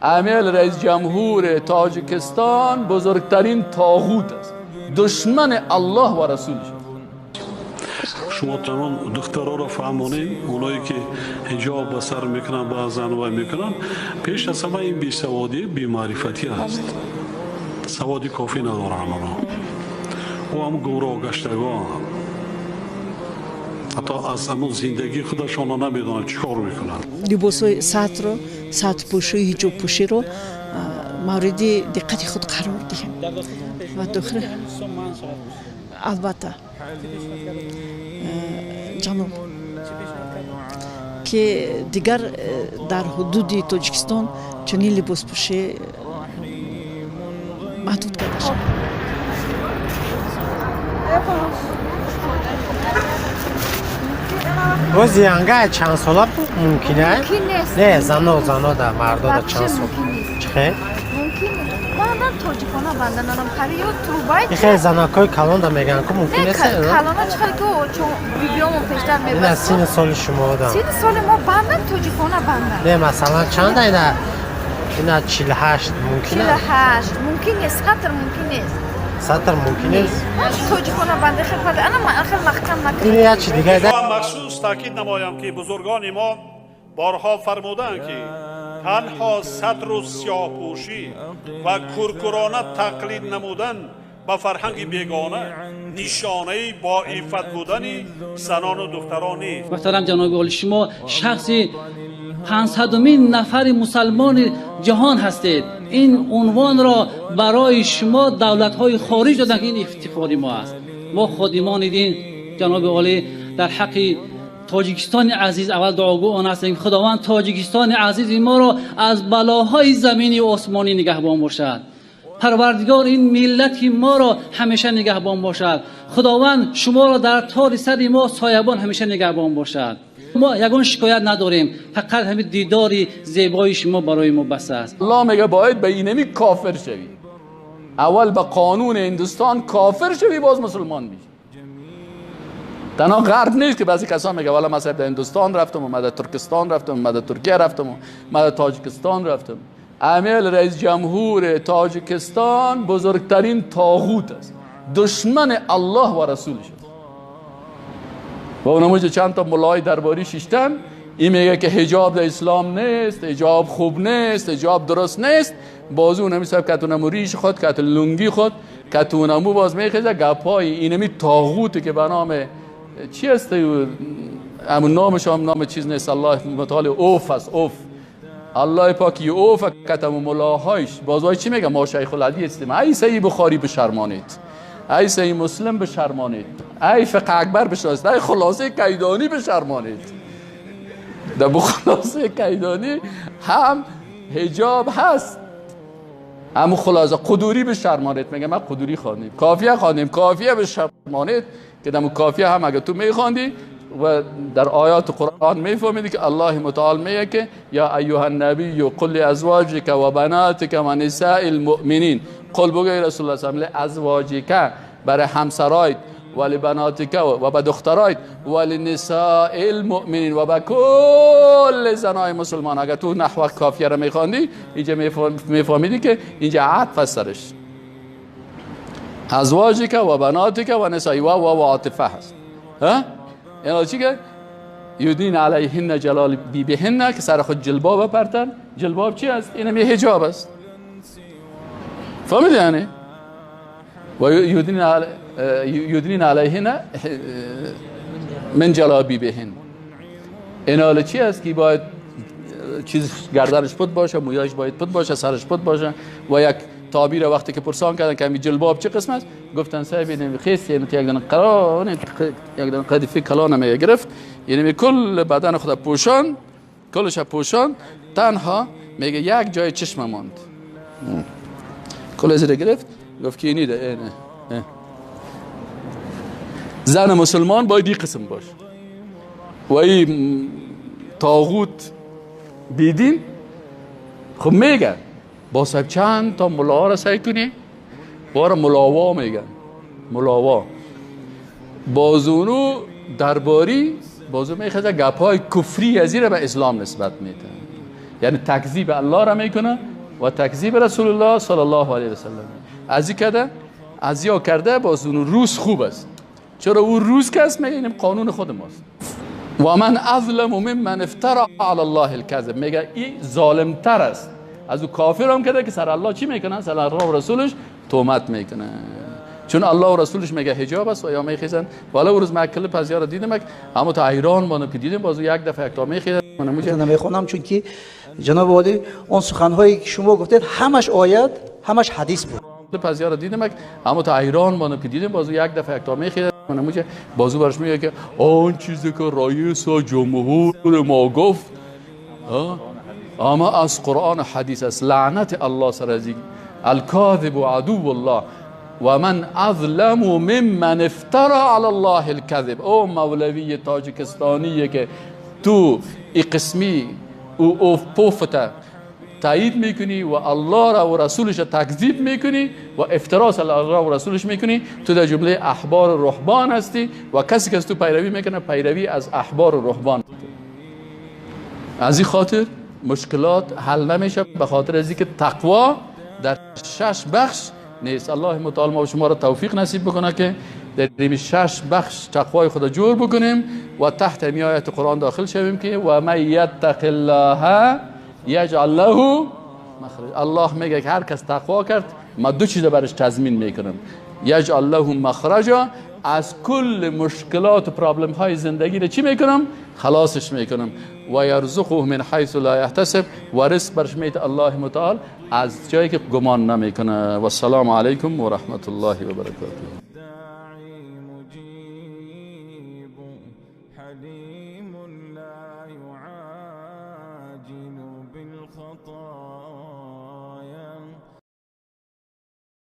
امیل رئیس جمهور تاجیکستان بزرگترین طاغوت است، دشمن الله و رسولش. شما تمام دخترها را فهمونید، اونایی که حجاب به سر میکنن بعضن و میکنن، پیش از همه این بیسوادی بی‌معرفتی است. سوادی کافی ندارن اونا. او هم گمراه گشتگان، حتی از همون زندگی خودشان نمیدونن چیکار میکنن. لباس‌های سطر رو، سطر پوشی، حجاب پوشی رو مورد دقت خود قرار دهیم. و داخل البته جنوب که دیگر در حدود تاجیکستان چنین لباس پوشی محدود کرده شد. باز янга чанд сола мумкин аст? Не, зано, зано да, мардо да чанд сол. Чӣ? Мумкин. Ман тоҷикона банданам хариё трубай. Ихе занакои калон да меган ку мумкин нест? Калона чӣ хел ку чун бибиёмон пештар мебаст. Ина сини соли шумо да. Сини соли мо бандан тоҷикона бандан. Не, масалан чанд ина? Ина 48 мумкин аст? 48 мумкин нест, хатр мумкин нест. Сатр мумкин нест? Тоҷикона банда хел пада ана ман хел маҳкам накард. Ин як чи дигар да? Махсус таъкид намоям ки бузургони мо борҳо фармуданд ки танҳо сатру сиёҳпӯшӣ ва куркурона тақлид намудан ба фарҳанги бегона нишонаи боиффат будани занону духтарон нест. Муҳтарам ҷаноби олӣ, шумо шахси 500-умин нафари мусалмони ҷаҳон ҳастед. Ин унвонро барои шумо давлатҳои хориҷ доданд ки ин ифтихори мо аст. Мо ходимони дин ҷаноби олӣ дар ҳаққи тоҷикистони азиз аввал дуогӯ он ҳастем ки худованд тоҷикистони азизи моро аз балоҳои заминӣ ва осмонӣ нигаҳбон бошад. Парвардигор ин миллати моро ҳамеша нигаҳбон бошад. Худованд шуморо дар тори сари мо соябон ҳамеша нигаҳбон бошад. Мо ягон шикоят надорем, фақат ҳамин дидори зебои шумо барои мо бас аст. الله میگه باید به اینمی کافر شوی. اول به قانون هندوستان کافر شوی باز مسلمان میشی. تنها غرب نیست که بعضی کسان میگه والا مثلا در هندوستان رفتم، اومده ترکستان رفتم، اومده ترکیه رفتم، اومده تاجیکستان رفتم. امیل رئیس جمهور تاجیکستان بزرگترین طاغوت است، دشمن الله و رسولش است. و اونموجه چند تا ملای درباری شیشتن، این میگه که حجاب در اسلام نیست، حجاب خوب نیست، حجاب درست نیست. بازو اونمی صاحب کتونمو ریش خود، کتون لنگی خود، کتونمو باز میخیزه گپای اینمی طاغوتی که به نام چی است؟ همون نامش هم نام چیز نیست، الله متعال اوف است، اوف. الله پاکی اوف کتم ملاهایش بازوای چی میگه؟ ما شیخ الحدیث هستیم. ای صحیح بخاری بشرمانید، ای صحیح مسلم بشرمانید، ای فقه اکبر بشناسید، ای خلاصه کیدانی بشرمانید. در خلاصه کیدانی هم حجاب هست، هم خلاصه قدوری بشرمانید. میگه ما قدوری خواندیم، کافیه خواندیم، کافیه بشرمانید که دم کافیه هم اگه تو میخواندی و در آیات قرآن میفهمیدی که الله متعال میگه که یا ایها النبی قل لازواجک و بناتک و نساء المؤمنین. قل بگو ای رسول الله صلی الله علیه و ازواجک برای همسرایت و لبناتک و به دخترایت و لنساء المؤمنین و به کل زنای مسلمان. اگه تو نحو کافیه را میخواندی اینجا میفهمیدی که اینجا عطف است سرش، ازواجک و بناتک و نساء و و عاطفه هست. ها یعنی چی که یدین علیهن جلال بیبهن که سر خود جلباب پرتن. جلباب چی است؟ اینم یه حجاب است. فهمیدی یعنی؟ و یدین علیهن من جلابیبهن. این چی است که باید چیز گردنش پت باشه، مویاش باید پت باشه، سرش پت باشه. و یک تعبیر وقتی که پرسان کردن که همین جلباب چه قسم است، گفتن صاحب اینم خیس، یعنی یک دانه قران، یک دانه قدیفه کلان می گرفت، یعنی کل بدن خود پوشان، کلش پوشان، تنها میگه یک جای چشم ماند. کل زیر گرفت، گفت که اینی ده اینه. زن مسلمان باید این قسم باشه. و این طاغوت بیدین خب میگه با صاحب چند تا ملاها را سعی کنی، بارا ملاوا میگن، ملاوا بازونو درباری بازو میخزه گپای کفری از به اسلام نسبت میده، یعنی تکذیب الله را میکنه، و تکذیب رسول الله صلی الله علیه و سلم. از این کرده از یا کرده باز اون روس خوب است. چرا اون روس که است؟ میگه اینم قانون خود ماست. و من اظلم ممن افترا علی الله الكذب، میگه این ظالمتر است از او کافر هم کرده که سر الله چی میکنه؟ سر الله و رسولش تهمت میکنه. چون الله و رسولش میگه حجاب است و یا میخیزن. والا اون روز من کل پزیارا دیدم، اما تا ایران مانم که دیدم باز یک دفعه یک تا میخیزن. من نمیخونم چون که جناب عالی اون سخنهایی که شما گفتید همش آیت، همش حدیث بود. پزیارا دیدم، اما تا ایران مانم که دیدم باز یک دفعه یک تا میخیزن. منموچه بازو برش میگه که آن چیزی که رئیس جمهور ما گفت اما از قرآن و حدیث است. لعنت الله سر از الکاذب عدو الله و من اظلم ممن افترا علی الله الكذب. او مولوی تاجیکستانی که تو ای قسمی او اوف پوفته تایید میکنی و الله را و رسولش را تکذیب میکنی و افترا علی الله و رسولش میکنی، تو در جمله احبار و رهبان هستی و کسی که از تو پیروی میکنه پیروی از احبار و رهبان. از این خاطر مشکلات حل نمیشه، به خاطر از اینکه تقوا در 6 بخش نیست. الله متعال ما و شما را توفیق نصیب بکنه که در این 6 بخش تقوای خدا جور بکنیم و تحت آیت قرآن داخل شویم که و من یتق الله یجعل له مخرج. الله میگه که هر کس تقوا کرد ما دو چیز برش تضمین میکنم، یجعل له مخرجا، از کل مشکلات و problem های زندگی رو چی میکنم؟ خلاصش میکنم. و یرزقه من حیث لا یحتسب، و رزق برش میده الله متعال از جایی که گمان نمیکنه. و السلام علیکم و رحمت الله و برکاته.